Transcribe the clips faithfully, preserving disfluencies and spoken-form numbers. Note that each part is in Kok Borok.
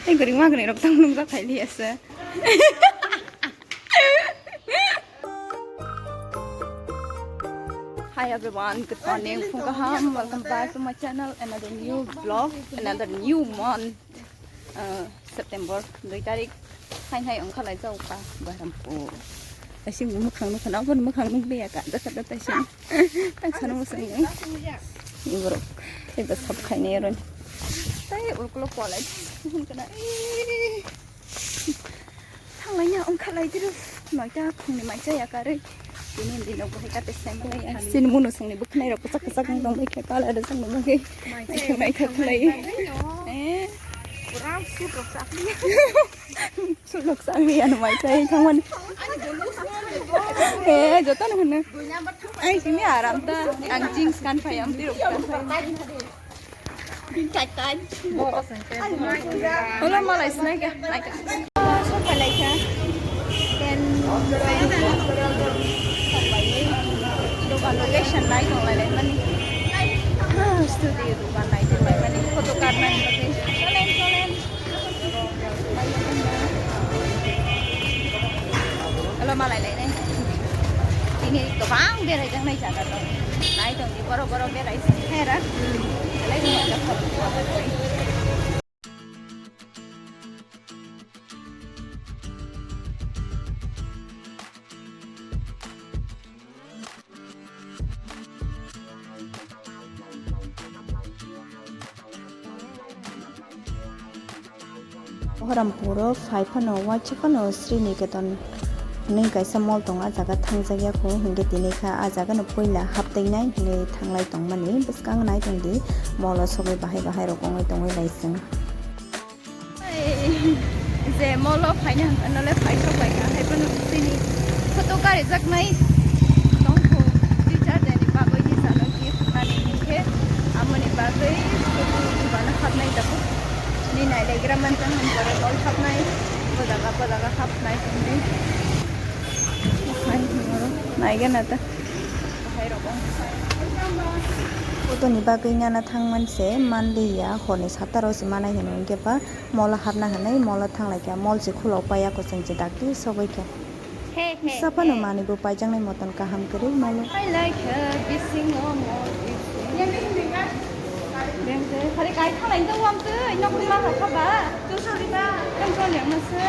Tei kwrwngma kwrwng rok tang nungjak khaili asa. Hi everyone, good morning. Phung kaham, welcome back to my channel. Another new vlog, another new month. Uh, September dui tarik. Hai hai ongkha lai jao ka Bahrampur. Taising mukhang nukha na, aboni mukhang nukliya ka, jaka da taising. Tang sana mukhang nung. Iborok, ibo sab khainai ron. Tai ulkulo kwalai. Mukhang kana. Thanglaiya ongkha lai diru. Noita phungni mai chaya karwi. Tini dino bohai kate sem lai. Sini munu songni bukhnai rok kwchak kwchak wng tong bai khe colour rwchapna bagwi. Naithok naithok khlai. Eh. Pura suit rok chapli. Suit rok chapli ano mai chai thangmani. Eh, joto no hwnwi. Ai sini aram ta. Ang jeans kan phai, ang tirok kan phai. Hello, malai sinai kha, nai kha. Sokphailai kha. Then, dokan location nai tong lai lai mani. Studio dokan nai tong lai mani. Photo card nai bagwi. Solen, solen. Hello, malai lai nai. Tini kwbang berai jaknai jaga tong. Nai tong di borok borok berai sing khe ra. Belai no mojak kho. Baharampuro phai phano uaisa phano Sri Niketan hwnwi kaisa mall tongo, ah jaga thangjakya kho, hinkhe tini kha ah jagano puila haptwi nai hwnwi thanglai tongmani. Bwskang nai tongdi, mall o sogwi bahai bahai rok wngwi tongwi lai chwng. Ai, je mall o phaina hwnkhano le phai sok bai kha, hai phano chini photo karijaknai tongkho, teacher day ni bagwi ni salo gift nani hinkhe, amoni bagwi photo dukano hapnai tabuk. Ni nailaigra manchang hwn pore mall hapnai, bo jaga bo jaga hapnai tongdi. Hai hwnwi oro naigana ta. Photo ni bagwi nana thangman se manliya, horni sat ta rok se manai hino, hinkhe ba mall o hapna hinwi mall o thanglaikha, mall se khulok paiya, kwchwng se dakti sogwi kha. He, he, saphano he. Manwi bo paijaknai motom kaham kwrwi mall o. Hai lai kha bisingo mall bisingo. Beng se, phari kai thanglai tong wam twi, nok ma ha kha ba. Tu sari ba. Tong tong yang ma se.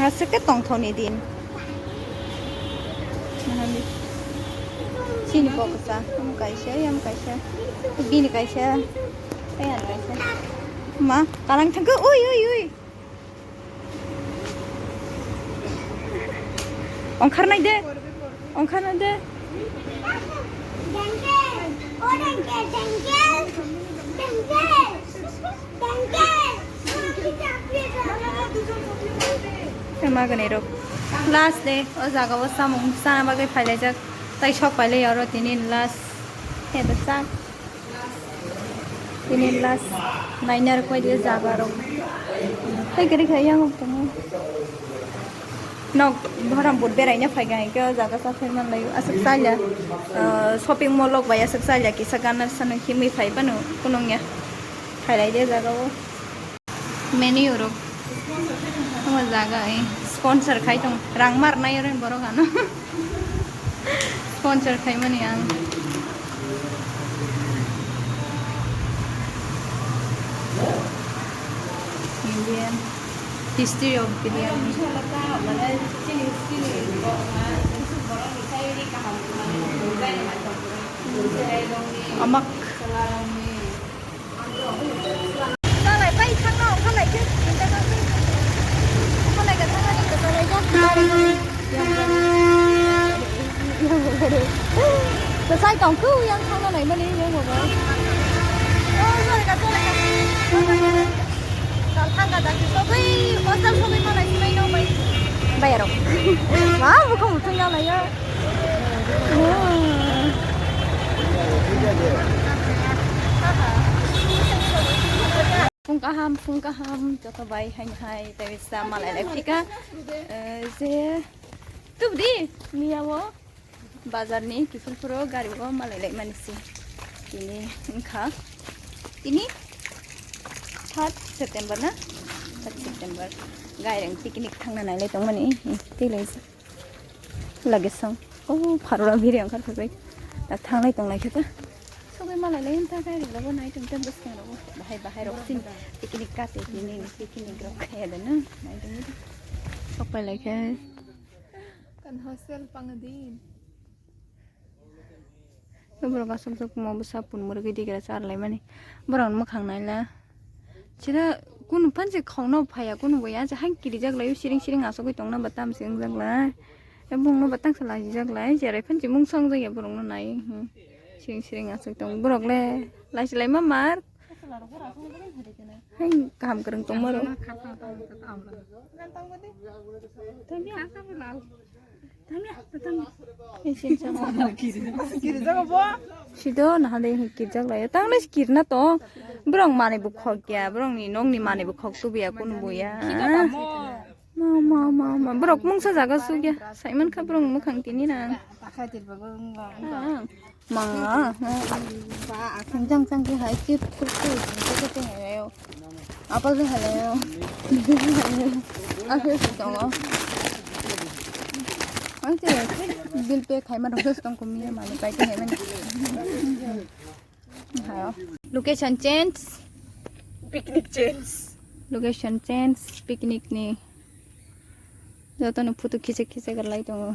Aswk khe tongthokni din. Nahali. Chini bo kwsa, omo kaisa, yang kaisa. Bini kaisa. Tei ang kaisa. Ma, kalang thangkhe, ui, ui, ui. Ongkharnai de. Ongkharnai de. Magani rok last day o jaga o samung sana bagwi phailaijak, tai sok pailai oro tini last. He bwsak. Tini last naina rok bai jaga rok. Tai kwrwi kha yang tongo. Nok Baharampur beraina phaikha hinkhe o jaga chaphai manlai aswk chalya, ah, shopping mall rok bai aswk chalya kisa ganna sano himwi phai phano kunungya khailai de jaga o menu rok omo jaga, eh, sponsor khai tong rang mar nai oro borok ano sponsor khai mani ang. Indian history of biryani. Amak. Chalai pai thangna ongkha lai khe, ongkha lai khe thangna ni kwchang lai jak. Kwchai tong khe yang thangna nai mani yang bo. Oh, chalai ka, chalai ka. Chal thang ka dak sogwi, hostel sogwi malai sinai no bai. Bai aro. Ma, bukhung muthung ya lai ya. Phung kaham, phung kaham, joto bai hai hai, tei sa malai lai phika, eh, je, tubdi, miya o, bazar ni kiphilphuro gari o malai lai mani si, tini wngkha. Tini third September na? Third September. Gaireng picnic thangna nailai tongmani. Tei lai. Lage song. Oh, pharora biri angkar phabai. Ta thanglai tonglai khe ta. Sogwi malai lai ta gaireng rogo nai tong ta bwskang rogo. Bahai bahai rok sin picnic kate tini picnic rok khaya da na. Nai tong. Sok pai lai khe. Kan hostel pang din. Borok aswk sok mo bwsa pun mwrwgwi digira char lai mani. Borok ni mwkhang naila. Sida kunu phan se khokno phaiya kunu bo ya, je hai kirijak lai, siring siring asugwi tongna ba tam se wngjak lai. E bungno ba tangsa lajijak lai, jerai phan se mungsa wngjak ya borokno nai. Hmm. Siring siring asuk tong. Borok le laisi lai ma mar. Hai kaham kwrwng tongma rok. Sido naha de kirjak lai. Tang nai kirna to. Borok manwi bo khok ya, borok ni nok ni manwi bo khok tubu ya, kunu bo ya. Ma, ma, ma, ma. Borok mungsa jaga suk ya. Saiman kha borok mwkhang tini na. Ma, ma. Jang jang ke hai chip chip chip chip chip hai yo. Apple ke hai yo. Apple sih tongo. Ang sih bill pay khai ma dong sih tong kumi ya mani pai ke hai mani. Location change. Picnic change. Location change, picnic ni. Joto no photo khichak khichak lai tongo.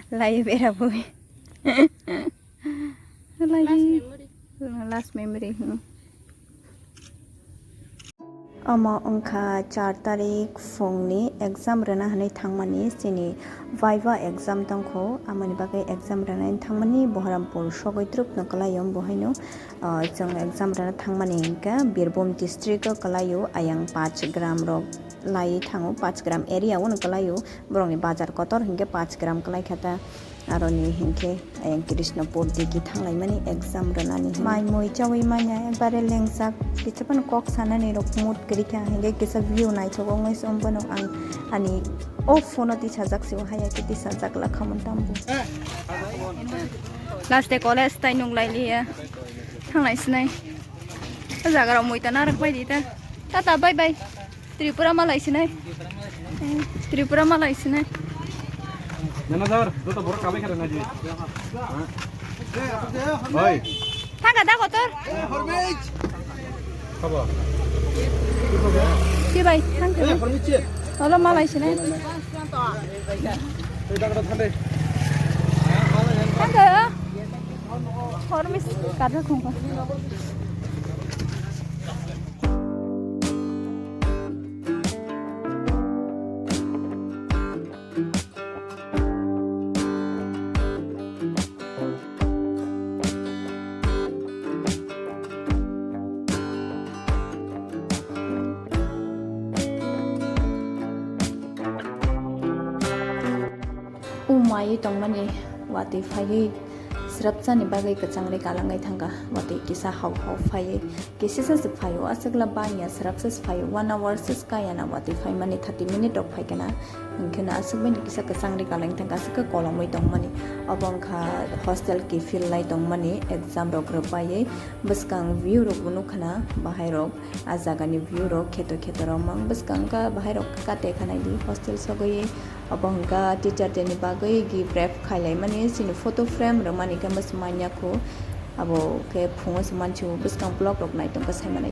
Lai bera boi. Lai. Last memory. Last memory. Hmm. Omo wngkha char tarik phungni exam rwna hinwi thangmani, chini viva exam tongkho, amoni bagwi exam rwna hinwi thangmani Bohorampur sogwi trupno kwlaio, bo haino, ah, chwng exam rwna thangmani hinkhe Birbhum district o kwlaio, ayang pach gram rok laiwi thango, pach gram area o no kwlaio, borokni bazar kotor hinkhe pach gram kwlaikha ta. Aroni hinkhe ayang Krishnapur digi thanglaimani exam rwnani hinwi. Mai mui chawi manya ekbare lengjak, kisa phano kok sanani rok mood kwrwi kha, hinkhe kisa view naithok wngwi se, omono ang ani o phone o tisajak se, o haya khe tisajak la khamon tambo. Last day college tai nung lai liya, thanglai sinai. O jaga rok mui ta narak pai di ta. Tata, bye bye. Tripura malai sinai. Eh, Tripura malai sinai. Nana sir, joto borok kabai khare naji. Oi. Thangka da kotor. Khabo. Ki bai, thangka. Olo malai sinai. Thangka. Hormis kadra khungka. Umai tongmani watwi phaiwi srapsani bagwi kwchangri kalangwi thangkha, watwi kisa hau hau phaiwi. Kisisa se phaio, aswkla bangya srapsa se phaio, one hour se kaya na watwi phaimani, thirty minute rok phaikha na, hinkhe no aswk bai no kisa kwchang ri kalai thangkha, aswk khe kolomwi tongmani. Obo wngkha hostel kiphil lai tongmani, exam rok rwbaiwi bwskang view rok bo nukha na, bahai rok a jaga ni view rok kheto kheto rok mang bwskang kha, bahai rok kate kha nai di hostel sogwi. Obo hwnkha teacher day ni bagwi gift wrap khailaimani, chini photo frame rwmani khe mwswk manya kho. Abo khe phungo se mansiwo, bwskang vlog rok nai tongkha saimani.